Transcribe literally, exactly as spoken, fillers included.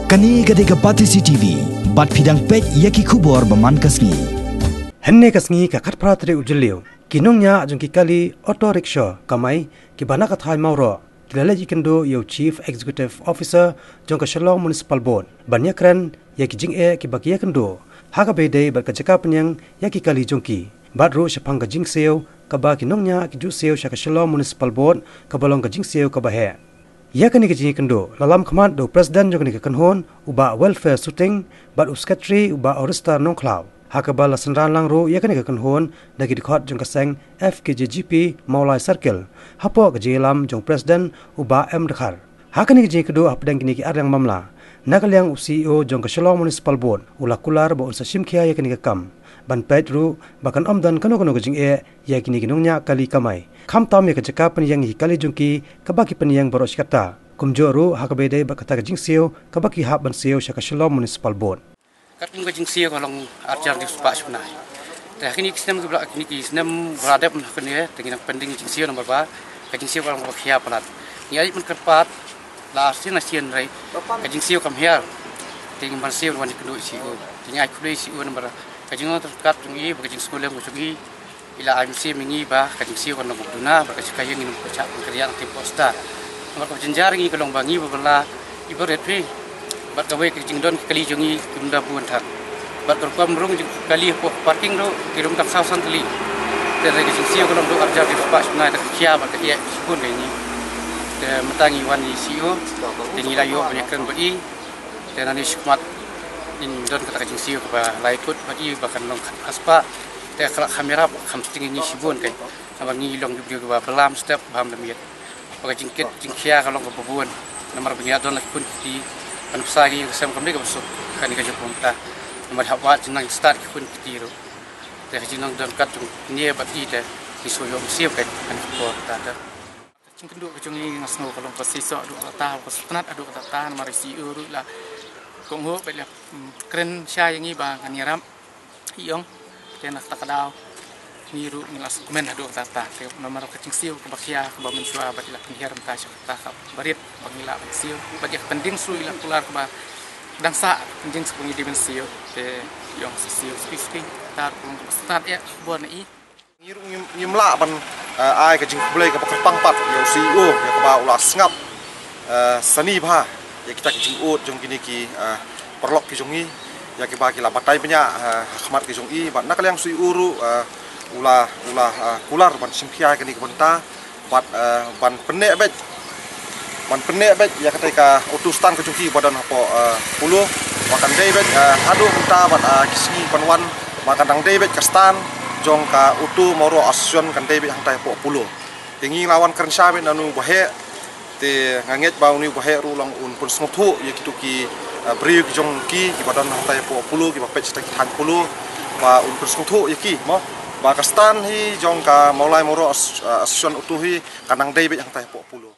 Kane ka dei ka Batesi T V, bad phi dang peit ïa ki khubor ba man ka sngi. Hynne ka sngi ka khatphra tarik u Jylliew, ki nongñiah jong ki kali auto rickshaw kamai kiba na ka thaiñ Mawroh, ki la leit ïakynduh ïa u Chief Executive Officer jong ka Shillong Municipal Board ban ïakren ïa ki jingeh kiba ki ïakynduh ha kaba ïadei bad ka jaka pynïeng ïa ki kali jong ki, bad ruh shaphang ka jingsiew kaba ki nongñiah ki ju siew sha ka Shillong Municipal Board, kaba long ka jingsiew kaba heh. Ïa kane ka jingïakynduh la lam khmat da u President jong kane ka kynhun, u Bah Welfare Suting, bad u Secretary, u Bah Oristar Nongkhlaw. Ha kaba la synran lang ruh ïa kane ka kynhun da ki dkhot jong ka seng F K J G P Mawlai Circle hapoh ka jingïalam jong u President, u Bah M Dkhar. Ha kane ka jingïakynduh hapdeng kine ki arliang mamla, na ka liang u C E O jong ka Shillong Municipal Board u la kular ba un sa shim khia ïa kane ka kam, ban peit ruh ba kan ym don kano kano ka jingeh ïa kine ki nongñiah kali kamai, khamtam ïa ka jaka pynïeng ïa ki kali jong ki kaba ki pynïeng baroh shi katta, kumjuh ruh ha kaba ïadei bad kata ka jingsiew kaba ki hap ban siew sha ka Shillong Municipal Board. Katkum ka jingsiew ka long arjar di spah shipnai. Te ha kine ki snem ki bla, kine ki snem ba la dep na kane, te ngi nang pending jingsiew namar ba ka jingsiew ka long kaba khia palat. Ngi ai pynkyrpad la sien la sien rei, ka jingsiew kam hiar. Te ngi ban siew wan ïakynduh ïa u C E O. Te ngi ai khublei ïa u C E O namar ka jinglong ryngkat jong i bad ka jingsngewlem jong i, i la ai mynsiem ïa ngi ba ka jingsiew kan long kaba duna bad ka jaka ïeng ngin ym pynshah pynkynriah nangta hapoh star. Namar kaba jynjar ïa ngi ka long ba ngi ba bylla, i ba rit phi, bad kawei ka jingdon ki kali jong ngi kim da bun than. Bad ka rukom rung jong ki kali hapoh parking ruh ki rung tang saw san tylli. Te hynrei ka jingsiew ka long duh arjar di spah shipnai, da ka khia bad ka ïeh shibun ka ïa ngi. Te mynta ngi wan ïa u C E O, te ngi la ïoh ban ïakren bad i. Te nangne shakhmat ngin don kata ka jingsiew kaba la ïakut bad i ba kan long khatphra spah. Te ka la kham ïarap, kham sting ïa ngi shibun kai. Namar ngi long ki briew kiba bylla mynstep bha mynmiet. Ba ka jingkit jingkhia ka long kaba bun. Namar ba ngi la don la ki khun ki kti, ban bsa ïa ngi ka sem kam dei kaba suk kane ka juk mynta. Namar hap wad jingnang stad ki khun ki kti ruh. Te ka jingnang don kat jong kine bad i te ngi shu ïoh mynsiem kai kane ka por mynta te. Ka jingkynduh ka jong ngi nga sngew ka long kaba seisoh haduh katta, kaba sngewtynnat haduh katta namar i C E O ruh i la kohnguh bad i la, mm, kren shai ïa ngi ba ngan ïarap. Ïong, te na kata ka daw ngi ruh ngi la sngewkmen haduh katta. Te namar ka jingsiew kaba khia kaba mynshuwa bad i la pynhiar mynta sha kata kaba rit ba ngi la ban siew. Bad ïa ka pending shuh i la kular kaba dang sah, pending shuh ba ngi dei ban siew. Te ïong, sa siew shuh shuh. Kata ruh ka long kaba sngewtynnat ïa ka khubor na i. Ngi ruh ngim, ngim lah ban, eh, ai ka jingkhublei kaba kyrpang pat ïa u C E O ïa kaba u la sngap, eh, sani bha ïa kita ki jingud jong kine ki, eh, paralok ki jong ngi, ïa kiba ki la batai bniah, eh, ha khmat ki jong i. Bad na ka liang u C E O ruh, eh, u la, u la, eh, kular ban shim khia ïa kane ka bynta bad, eh, ban pynneh beit, ban pynneh beit ïa katei ka auto stand ka jong ki ba don hapoh, eh, Polo. Ba kan dei beit, eh, haduh mynta bad, eh, ki sngi ban wan, ba kan dang dei beit ka stand jong ka auto Mawroh Association, kan dei beit hangtai hapoh Polo. Te ngi la wan kren shai beit na une u baheh. Te nga ngeit ba une u baheh ruh long un pynsngewthuh ïa kito ki, eh, briew ki jong ki kiba don hangtai hapoh Polo, kiba peit shatei ki thaiñ Polo, ba un pynsngewthuh ïa ki mo ba ka stand hi jong ka Mawlai Mawroh As-, eh, Association auto hi kan dang dei beit hangtai hapoh Polo.